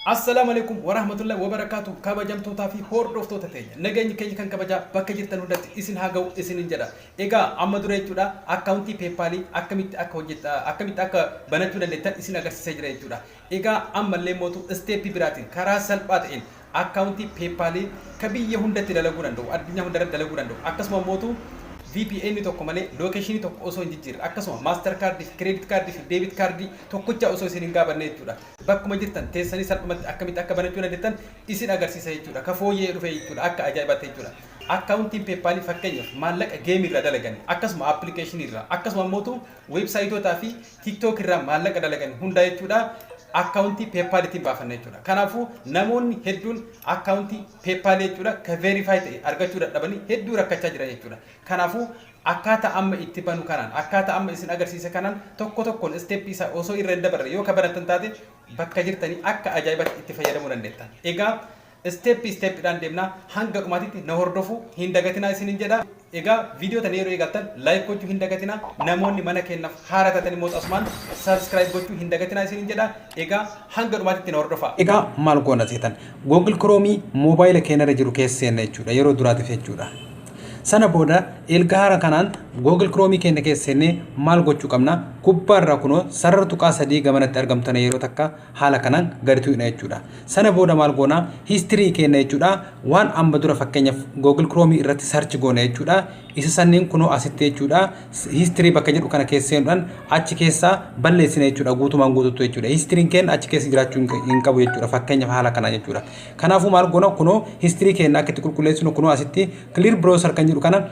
Assalaamu alaikum warahmatullahi wabarakaatu. Kabajamtootaa fi hordoftoota teenya, nageenyi keenya kan kabajaa bakka jirtan hundatti isin haa ga'u isinin jedha. Egaa amma dura jechuudha, akkaawuntii PayPalii akkamitti akka hojjeta, akkamitti akka banachuu dandeettan isin agarsiisee jira jechuudha. Egaa ammallee mootu stepii biraatiin karaa salphaa ta'een akkaawuntii PayPalii ka biyya hundatti dalaguu danda'u, addunyaa hundarratti dalaguu danda'u, akkasuma mootu VPN tokko malee, locationii tokko osoo hin jijjiirre, akkasuma master card fi credit card fi debit card tokkochaa osoo isin hin gaafanne jechuudha. Bakkuma jirtan teessanii salphumatti akkamitti akka banachuu dandeettan isin agarsiisa jechuudha. Ka fooyyee dhufe jechuudha, akka ajaa'ibaatti jechuudha. Akkaawuntiin PayPalii fakkeenyaaf maallaqa gameii irraa dalagan, akkasuma applicationii irraa, akkasuma mootu websiteootaa fi TikTok irraa maallaqa dalagan hunda jechuudha. Akkaawuntii PayPaliitiin baafanna jechuudha. Kanaafuu namoonni hedduun akkaawuntii PayPalii jechuudha ka verify ta'e argachuu dadhabanii hedduu rakkachaa jiran jechuudha. Kanaafuu akkaataa amma itti banu kanaan, akkaataa amma isin agarsiise kanaan, tokko tokkoon stepii isaa osoo irra hin dabarre yoo ka banatan taate, bakka jirtanii akka ajaa'ibatti itti fayyadamuu dandeettan. Egaa stepii stepiidhaan deemnaa, hanga dhumaatitti na hordofuu hin dagatinaa isinin jedha. Egaa viidiyoo tana yeroo eegaltan like gochuu hin dagatinaa. Namoonni mana keenyaaf haara taatan immoo asumaan subscribe gochuu hin dagatinaa isinin jedha. Egaa hanga dhumaatitti na hordofaa. Egaa maal goona seetan? Google Chrome moobaayila keenyarra jiru keessa seenna jechuudha, yeroo duraatiif jechuudha. Sana booda erga haala kanaan Google Chrome keenya keessa seennee maal gochuu qabna? Gubbaarraa kunoo sarara tuqaa sadii gamanatti argamtana yeroo takka haala kanaan gadi tuqna jechuudha. Sana booda maal goona? History keenya jechuudha. Waan amma dura fakkeenyaaf Google Chrome irratti search goona jechuudha. Isa sanniin kunoo asitti jechuudha. History bakka jedhu kana keessa seenuudhaan achi keessaa balleessina jechuudha, guutumaan guutuutti jechuudha. Historyn keenya achi keessa jiraachuu hin qabu jechuudha. Fakkeenyaaf haala kanaa jechuudha. Kanaafuu maal goona? Kunoo history keenya akka itti qulqulleessinu kunoo asitti clear browser kan jedhu kana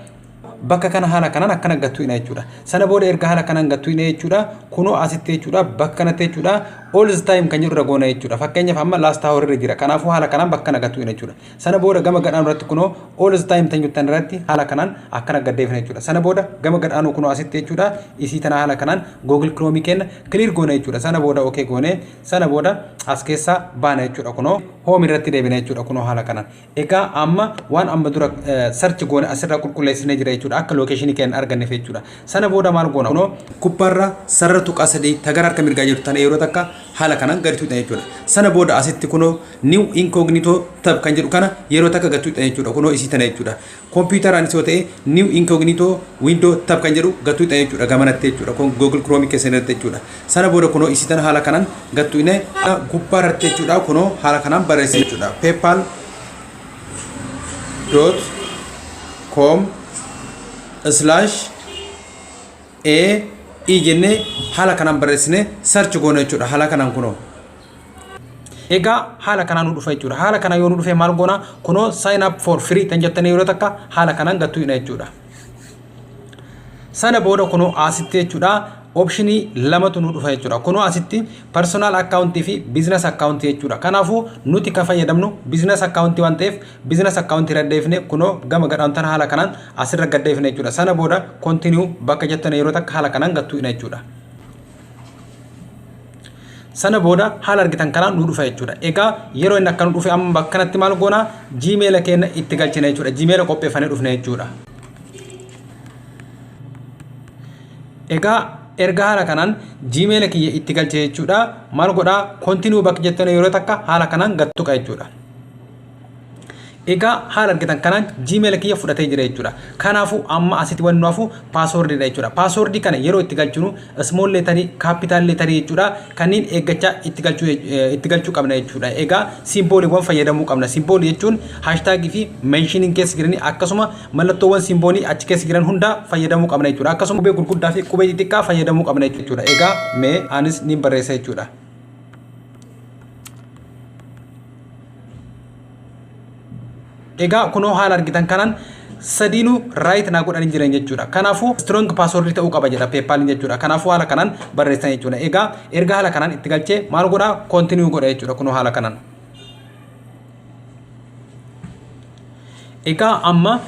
bakka kana haala kanaan akkana gattuudha jechuudha. Sana booda erga haala kanaan gattuudha jechuudha. Kunoo asitti jechuudha, bakka kanatti jechuudha. All the time kan jedhu irra goona jechuudha. Fakkeenyaaf amma last hour irra jira. Kanaafuu haala kanaan bakka kana gattuudha jechuudha. Sana booda gama gadhaanu irratti kunoo all the time kan jettan irratti haala kanaan akkana gaddeefna jechuudha. Sana booda gama gadhaanu kunoo asitti jechuudha. Isii tana haala kanaan Google Chrome keenya clear goona jechuudha. Sana booda okay goone, sana booda as keessaa baana jechuudha. Kunoo home irratti deebina jechuudha, kunoo haala kanaan. Egaa amma waan amma dura search goone asirraa qulqulleessinee jira jechuudha. Akka locationii keenya arganneef jechuudha. Sana booda maal goona? Kunoo gubbaarra sarara tuqaa sadii tagara harka mirgaa jirtu tana yeroo takka haala kanaan gadi tuqna jechuudha. Sana booda asitti kunoo new incognito tab kan jedhu kana yeroo takka gadi tuqna jechuudha. Kunoo isii tana jechuudha. Kompiitaraanis yoo ta'e new incognito window tab kan jedhu gadi tuqna jechuudha, gamanatti jechuudha. Kun Google Chrome keessa irratti jechuudha. Sana booda kunoo isii tana haala kanaan gadi tuqne gubbaarratti jechuudha. Kunoo haala kanaan barreessina jechuudha. paypal.com/ae jennee haala kanaan barreessine search goona jechuudha, haala kanaan kunoo. Egaa haala kanaan nu dhufa jechuudha. Haala kanaan yoo nu dhufe maal goona? Kunoo sign up for free kan jettanii yeroo takka haala kanaan gattuudha jechuudha. Sana booda kunoo asitti jechuudha, optionii lamatu nu dhufa jechuudha. Kunoo asitti personal account fi business account jechuudha. Kanaafuu nuti kan fayyadamnu business account waan ta'eef, business account irra deefne kunoo gama gadhaamtan haala kanaan asirra gaddeefne jechuudha. Sana booda continue bakka jettan yeroo takka haala kanaan gattuudha jechuudha. Sana booda haala argitan kanaan nu dhufa jechuudha. Egaa yeroo inni akka nu dhufe amma bakka kanatti maal goona? Gmail keenya itti galchina jechuudha. Gmail qopheeffannee dhufne jechuudha. Egaa erga haala kanaan Gmail kiyya itti galche jechuudha. Maal godhaa? Continue bakka jettan yeroo takka haala kanaan gad tuqa jechuudha. Egaa haala argitan kanaan Gmail kiyya fudhatee jira jechuudha. Kanaafuu amma asitti wanni nu hafu passwordiidha jechuudha. Passwordii kana yeroo itti galchinu small letterii, capital letterii jechuudha. Kanneen eeggachaa itti galchuu qabna jechuudha. Egaa symboliiwwan fayyadamuu qabna. Symbolii jechuun hashtagii fi mentioniin keessa jiranii, akkasuma mallattoowwan symbolii achi keessa jiran hunda fayyadamuu qabna jechuudha. Akkasuma qubee gurguddaa fi qubee xixiqqaa fayyadamuu qabna jechuudha. Egaa mee anis ni barreessa jechuudha. Egaa kunoo haala argitan kanaan sadiinuu right naa godhanii jiran jechuudha. Kanaafuu strong password ta'uu qaba jedha PayPal jechuudha. Kanaafuu haala kanaan barreessan jechuudha. Egaa erga haala kanaan itti galchee maal godhaa? Continue godha jechuudha, kunoo haala kanaan. Egaa amma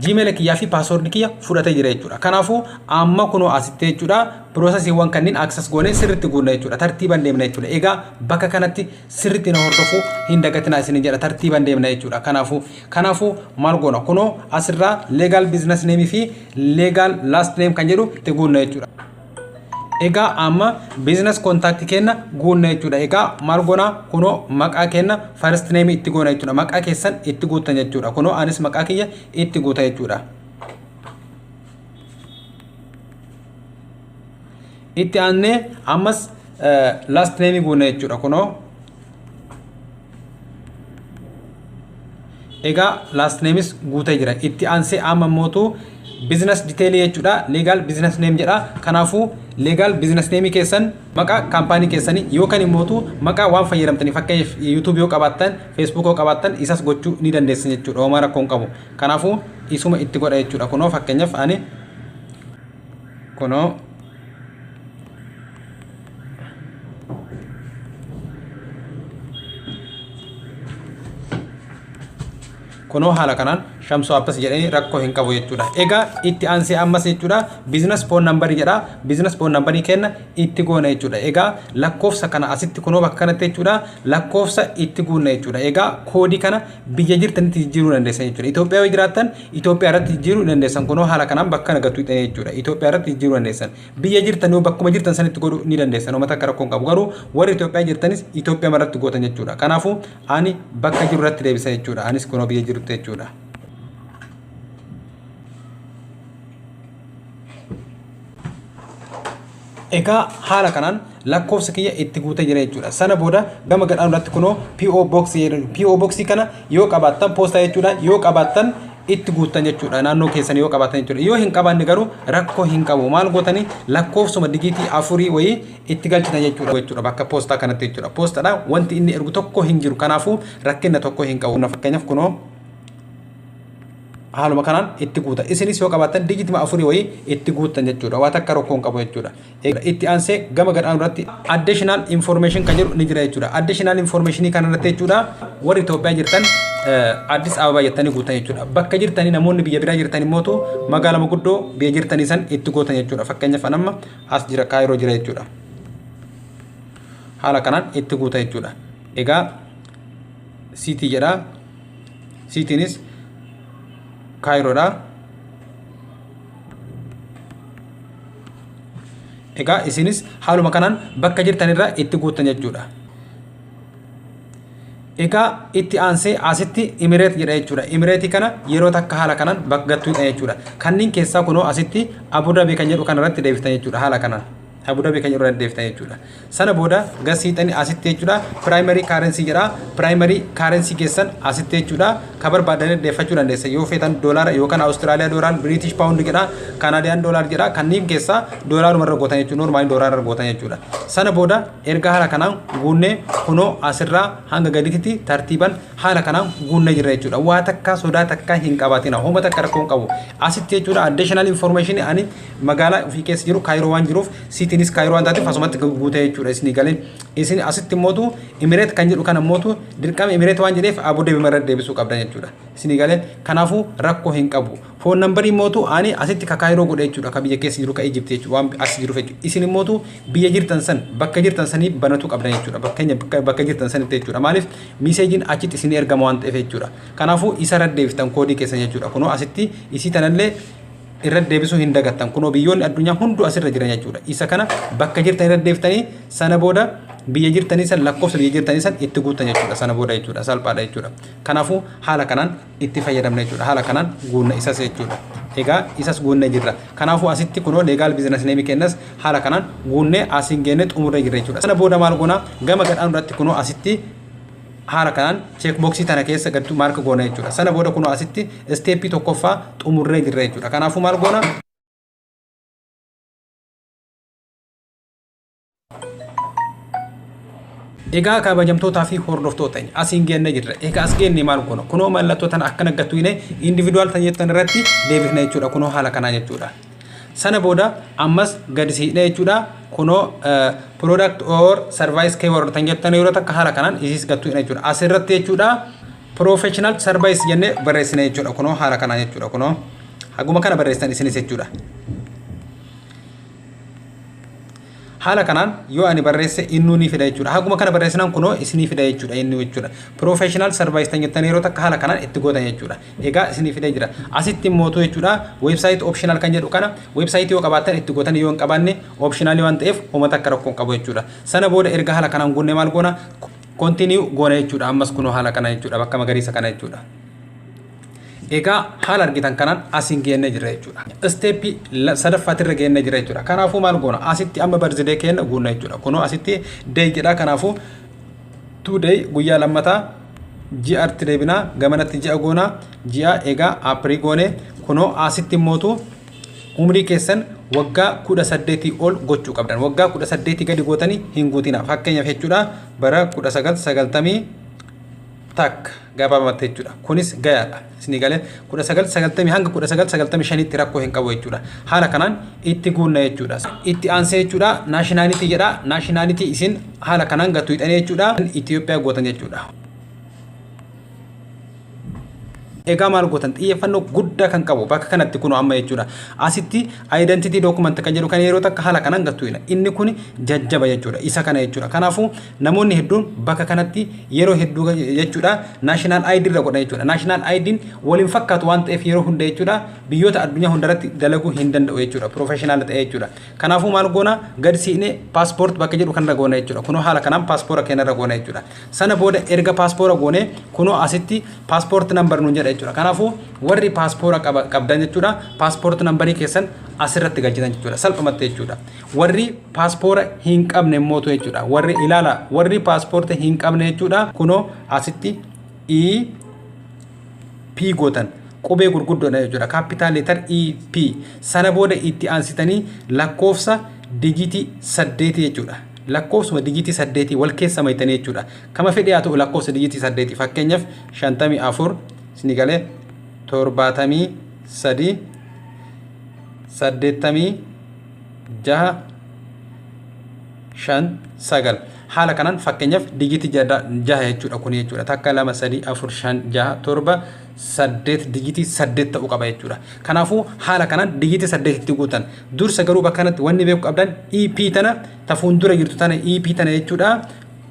Gmail kiyyaa fi password kiyya fudhatee jira jechuudha. Kanaafuu amma kunoo asitti jechuudha, processiiwwan kanneen access goonee sirriitti guunna jechuudha. Tartiibaan deemna jechuudha. Egaa bakka kanatti sirriitti na hordofuu hin dagatinaa isin jedha, tartiibaan deemna jechuudha. Kanaafuu maal goona? Kunoo asirraa legal business name fi legal last name kan jedhu itti guunna jechuudha. Egaa amma business contact kenna guunna jechuudha. Egaa maal goonaa? Kunoo maqaa kenna first name itti goona jechuudha. Maqaa keessan itti guuttan jechuudha. Kunoo anis maqaa kiyya itti guuta jechuudha. Itti aannee ammas last name guunna jechuudha. Kunoo egaa last names guutee jira. Itti aansee amma mootu business detail jechuudha. Legal business name jedha. Kanaafuu legal business name keessan, maqaa kaampaanii keessanii yookaan immootu maqaa waan fayyadamtanii, fakkeenyaaf YouTube yoo qabaattan, Facebook yoo qabaattan, isas gochuu ni dandeessan jechuudha. Homaa rakkoo hin qabu. Kanaafuu isuma itti godha jechuudha. Kunoo fakkeenyaaf ani kunoo kunoo haala kanaan Shamsoo Apps jedhanii, rakkoo hin qabu jechuudha. Egaa itti aansee ammas jechuudha business phone number jedha. Business phone number kenna itti goona jechuudha. Egaa lakkoofsa kana asitti kunoo bakka kanatti jechuudha lakkoofsa itti guunna jechuudha. Egaa koodii kana biyya jirtanitti jijjiiruu dandeessan jechuudha. Itoophiyaa yoo jiraattan Itoophiyaa irratti jijjiiruu dandeessan. Kunoo haala kanaan bakka kana gattuu hidhanii jechuudha. Itoophiyaa irratti jijjiiruu dandeessan. Biyya jirtan yoo bakkuma jirtan sanitti godhuu ni dandeessan. Uummata akka rakkoo hin qabu. Garuu warri Itoophiyaa jirtanis Itoophiyaa irratti gootan jechuudha. Kanaafuu ani bakka jiru irratti deebisa jechuudha. Anis kunoo biyya jirutti jechuudha. Egaa haala kanaan lakkoofsa kiyya itti guutee jira jechuudha. Sana booda gama gadhaan irratti kunoo PO Box jedhu. PO Box kana yoo qabaattan, poostaa jechuudha, yoo qabaattan itti guuttan jechuudha. Naannoo keessan yoo qabaattan jechuudha. Yoo hin qabaanne garuu rakkoo hin qabu. Maal gootanii? Lakkoofsuma digiitii afurii wayii itti galchitan jechuudha. Jechuudha bakka poostaa kanatti jechuudha. Poostaadha wanti inni ergu tokko hin jiru. Kanaafuu rakkina tokko hin qabu. Fakkeenyaaf kunoo haaluma kanaan itti guuta. Isinis yoo qabaattan digitima afurii wayii itti guuttan jechuudha. Waan takka rakkoo hin qabu jechuudha. Itti aansee gama gadhaan irratti additional information kan jedhu ni jira jechuudha. Additional information kana irratti jechuudha warri Itoophiyaa jirtan Addis Ababaa jettanii guutan jechuudha. Bakka jirtanii namoonni biyya biraa jirtan immootu magaalaa guddoo biyya jirtanii san itti gootan jechuudha. Fakkeenyaaf amma as jira, Kaayiroo jira jechuudha. Haala kanaan itti guuta jechuudha. Egaa city jedha. Citynis Kaayiroodha. Egaa isinis haaluma kanaan bakka jirtanirra itti guuttan jechuudha. Egaa itti aansee asitti Emirate jedha jechuudha. Emireetii kana yeroo takka haala kanaan bakka gattuudha jechuudha. Kanneen keessaa kunoo asitti Abu Dhabi kan jedhu kanarratti deebiftan jechuudha haala kanaan. Abu Dhabi kan jedhu irratti deebiftan jechuudha. Sana booda gasiixanii asitti jechuudha primary currency jedha. Primary currency keessan asitti jechuudha ka barbaadanii deeffachuu dandeessa. Yoo feetan doolaara yookaan Awustiraaliyaa doolaar, British pound jedha, Canadian dollar jedha. Kanneen keessaa doolaaruma irra gootan jechuudha. Normally doolaara irra gootan jechuudha. Sana booda erga haala kanaan guunnee kunoo asirraa hanga gadiitti tartiiban haala kanaan guunnee jirra jechuudha. Waa takka sodaa takka hin qabaatina. Homa takka rakkoo hin qabu. Asitti jechuudha additional information, ani magaalaa ofii keessa jiru Kaayiroo waan jiruuf, citynis Kaayiroo waan taateef asumatti guutee jechuudha isinii galee. Isin asitti immootu Emirate kan jedhu kana immootu dirqama Emirate waan jedheef Abu Dhabi irra deebisuu qabdan jechuudha. Isinii galee, kanaafuu rakkoo hin qabu. Phone numberii immootu ani asitti ka Kaayiroo godhe jechuudha, ka biyya keessa jiru, ka Egypt jechuudha, waan as jiruuf jechuudha. Isin immootu biyya jirtan san, bakka jirtan sanii banatu qabdan jechuudha. Bakkeenya bakka jirtan sanitti jechuudha. Maaliif? Messageiin achitti isin ergama waan ta'eef jechuudha. Kanaafuu isa irra deebiftan koodii keessan jechuudha. Kunoo asitti isii tanallee irra deebisuu hin dagattan. Kunoo biyyoonni addunyaa hunduu asirra jiran jechuudha. Isa kana bakka jirtan irra deebiftanii, sana booda biyya jirtanii san, lakkoofsa biyya jirtanii san itti guuttan jechuudha. Sana booda jechuudha salphaadha jechuudha. Kanaafuu haala kanaan itti fayyadamna jechuudha. Haala kanaan guunna isas jechuudha. Egaa isas guunnee jirra. Kanaafuu asitti kunoo legal business name kennas haala kanaan guunnee asiin geennee xumurree jirra jechuudha. Sana booda maal goona? Gama gadhaan irratti kunoo asitti haala kanaan check boxii tana keessa gaddu mark goona jechuudha. Sana booda kunoo asitti stepii tokkoffaa xumurree jirra jechuudha. Kanaafuu maal goona? Egaa kabajamtootaa fi hordoftoota, asiin geennee jirra. Egaa as geennee maal goona? Kunoo mallattoo tana akkana gattu individual tan jettan irratti deebifna jechuudha. Kunoo haala kanaa jechuudha. Sana booda ammas gadi siidhee jechuudha. Kunoo product or service keyword tan jettan yeroo takka haala kanaan isiis gattu jechuudha. Asirratti jechuudha professional service jennee barreessina jechuudha. Kunoo haala kanaa jechuudha. Kunoo haguma kana barreessitan isinis jechuudha. Haala kanaan yoo ani barreesse innuu ni fida jechuudha. Haguma kana barreessinaan kunoo isinii fida jechuudha inni jechuudha. Professional service tan jettan yeroo takka haala kanaan itti gootan jechuudha. Egaa isinii fidee jira. Asitti mootu jechuudha, website optional kan jedhu kana website yoo qabaattan itti gootan, yoo hin qabaanne optional waan ta'eef homa takka rakkoo hin qabu jechuudha. Sana booda erga haala kanaan guunne maal goona? Continue goona jechuudha. Ammas kunoo haala kana jechuudha, bakka magariisa kana jechuudha. Egaa haala argitan kanaan asiin geennee jira jechuudha. Step sadaffaatirra geennee jira jechuudha. Kanaafuu maal goona? Asitti amma birthday keenya guunna jechuudha. Kunoo asitti day jedha. Kanaafuu today guyyaa lammataa ji'aatti deebinaa, gamanatti ji'a goonaa, ji'a egaa April goone. Kunoo asitti immootu umrii keessan waggaa 18 ol gochuu qabdan. Waggaa 18 gadi gootanii hin guutina. Fakkeenyaaf jechuudha, bara 1991 gabaabamatti jechuudha. Kunis gayaadha. Isinii galee, 1990 hanga 1995tti rakkoo hin qabu jechuudha. Haala kanaan itti guunna jechuudha. Itti aansee jechuudha, nationality jedha. Nationality isin haala kanaan gattuu hidhanii jechuudha. Itoophiyaa gootan jechuudha. Egaa maal gootan? Xiyyeeffannoo guddaa kan qabu bakka kanatti kunoo amma jechuudha. Asitti identity document kan jedhu kan yeroo takka haala kanaan gattuu hidha. Inni kun jajjaba jechuudha. Isa kana jechuudha. Kanaafuu namoonni hedduun bakka kanatti yeroo hedduu jechuudha national ID irra godhan jechuudha. National ID'n waliin fakkaatu waan ta'eef yeroo hunda jechuudha biyyoota addunyaa hundarratti dalaguu hin danda'u jechuudha. Professional ta'e jechuudha. Kanaafuu maal goona? Gad siinee passport bakka jedhu kanarra goona jechuudha. Kunoo haala kanaan paaspoora keenyarra goona jechuudha. Sana booda erga paaspoora goone kunoo asitti passport number nuun jedha jechuudha. Kanaafuu warri paaspoora qabdan jechuudha, passport numberii keessan asirratti galchitan jechuudha. Salphumatti jechuudha. Warri paaspoora hin qabne mootu jechuudha. Warri ilaala, warri paaspoorta hin qabne jechuudha. Kunoo asitti E P gootan, qubee gurguddoodha jechuudha. Capital letter E P. Sana booda itti aansitanii lakkoofsa dijitii 8 jechuudha. Lakkoofsuma dijitii 8 wal keessa maytanii jechuudha. Kama fedhe haa ta'u, lakkoofsa dijitii 8, fakkeenyaaf 54, isinii galee, 73, 86, 5, 9, haala kanaan fakkeenyaaf dijitii jaha jechuudha kun jechuudha. Takka, lama, sadii, afur, shan, jaha, torba, saddeet, dijitii 8 ta'uu qaba jechuudha. Kanaafuu haala kanaan dijitii 8tti guutan. Dursa garuu bakka kanatti wanni beekuu qabdan EP tana ta fuuldura jirtu tana, EP tana jechuudha,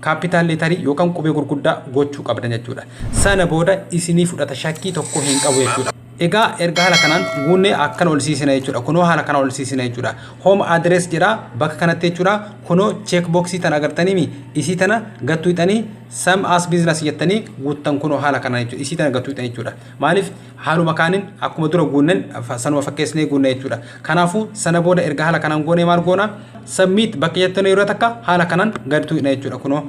capital letterii yookaan qubee gurguddaa gochuu qabdan jechuudha. Sana booda isinii fudhata, shakkii tokko hin qabu jechuudha. Egaa erga haala kanaan guunnee akkana ol siisina jechuudha. Kunoo haala kana ol siisina jechuudha. Home address jedha bakka kanatti jechuudha. Kunoo check boxii tana agartanii, isii tana gattuu hixanii same as business jettanii guuttan, kunoo haala kana jechuudha. Isii tana gattuu hixan jechuudha. Maaliif? Haaluma kaaniin akkuma dura guunnen sanuma fakkeessinee guunne jechuudha. Kanaafuu sana booda erga haala kanaan goonee maal goona? Submit bakka jettanii yeroo takka haala kanaan gattuu hidha jechuudha kunoo.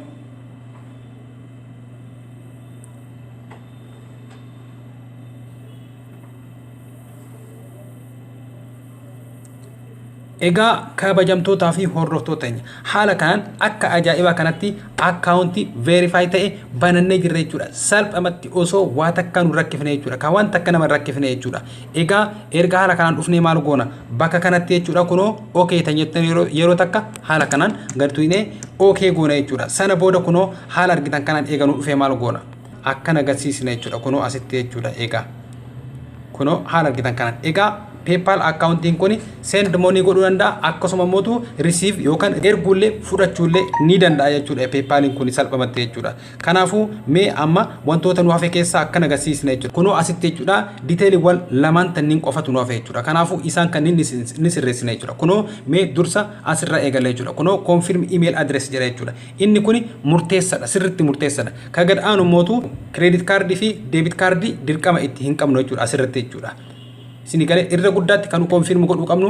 Egaa kabajamtootaa fi hordoftoota keenya, haala kanaan akka ajaa'ibaa kanatti akkaawuntii verify ta'e banannee jirra jechuudha. Salphumatti osoo waa takka nu rakkifne jechuudha. Kan waan takka nama rakkifne jechuudha. Egaa erga haala kanaan dhufnee maal goona? Bakka kanatti jechuudha, kunoo okay tan jettan yeroo takka haala kanaan gad tuqnee okay goona jechuudha. Sana booda kunoo haala argitan kanaan eeganuu dhufee maal goona? Akkana agarsiisna jechuudha. Kunoo asitti jechuudha egaa. Kunoo haala argitan kanaan. Egaa PayPal akkaawuntiin kun send money godhuu danda'a, akkasuma immoo receive yookaan erguullee fudhachuullee ni danda'a jechuudha PayPaliin kun salphumatti jechuudha. Kanaafuu mee amma wantoota nu hafe keessaa akkana agarsiisna jechuudha. Kunoo asitti jechuudha, detailiiwwan lamaan tanniin qofatu nu hafe jechuudha. Kanaafuu isaan kanneen ni sirreessina jechuudha. Kunoo mee dursa asirra eegalla jechuudha. Kunoo confirm email address jedha jechuudha. Inni kun murteessaadha, sirriitti murteessaadha. Ka gad aanu mootu credit cardii fi debit cardii dirqama itti hin qabnu jechuudha asirratti jechuudha. Isinii galee, irra guddaatti kan confirm godhuu qabnu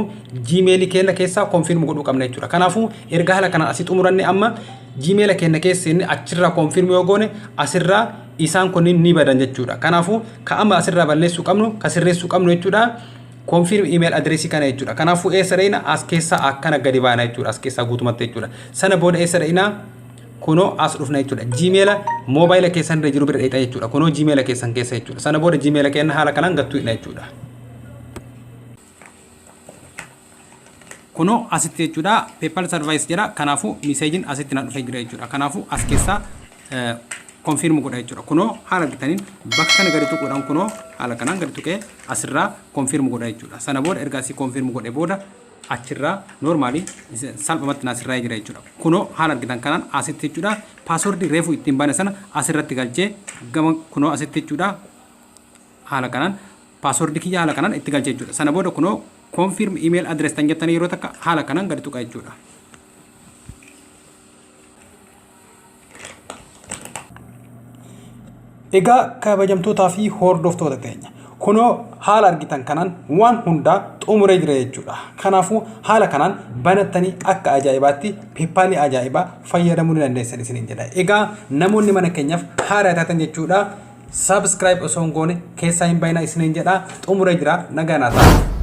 Gmailii keenya keessaa confirm godhuu qabna jechuudha. Kanaafuu erga haala kanaan asii xumuranne amma Gmaila keenya keessa inni achirraa confirm yoo goone asirraa isaan kunniin ni badan jechuudha. Kanaafuu ka amma asirraa balleessuu qabnu, ka sirreessuu qabnu jechuudha, confirm email addressii kana jechuudha. Kanaafuu eessa dhayina? As keessaa akkana gadi baana jechuudha. As keessaa guutumatti jechuudha. Sana booda eessa dhayina? Kunoo as dhufna jechuudha. Gmaila moobaayila keessan irra jiru bira dheexa jechuudha. Kunoo Gmaila keessan keessa jechuudha. Sana booda Gmaila keenya haala kanaan gattuu hidha jechuudha. Kunoo asitti jechuudha, PayPal service jedha. Kanaafuu messageiin asitti na dhufee jira jechuudha. Kanaafuu as keessaa confirm godha jechuudha. Kunoo haala argitaniin bakka kana gadi tuquudhaan, kunoo haala kanaan gadi tuqee asirraa confirm godha jechuudha. Sana booda erga asii confirm godhe booda Achirraa normally salphumatti naa sirraa'ee jira jechuudha. Kunoo haala argitan kanaan asitti jechuudha password reefu ittiin bane sana asirratti galchee gama kunoo asitti jechuudha haala kanaan password kiyya haala kanaan itti galchee jechuudha. Sana booda kunoo confirm email address tan jettanii yeroo takka haala kanaan gadi tuqa jechuudha. Egaa kabajamtootaa fi hordoftoota teenya kunoo haala argitan kanaan waan hundaa xumuree jira jechuudha. Kanaafuu haala kanaan banattanii akka ajaa'ibaatti PayPalii ajaa'ibaa fayyadamuu ni dandeessan isiniin jedha. Egaa namoonni mana keenyaaf haaraa taatan jechuudha. Subscribe osoo hin goone keessaa hin bayinaa isiniin jedha. Xumuree jira, nagaa naa ta'a.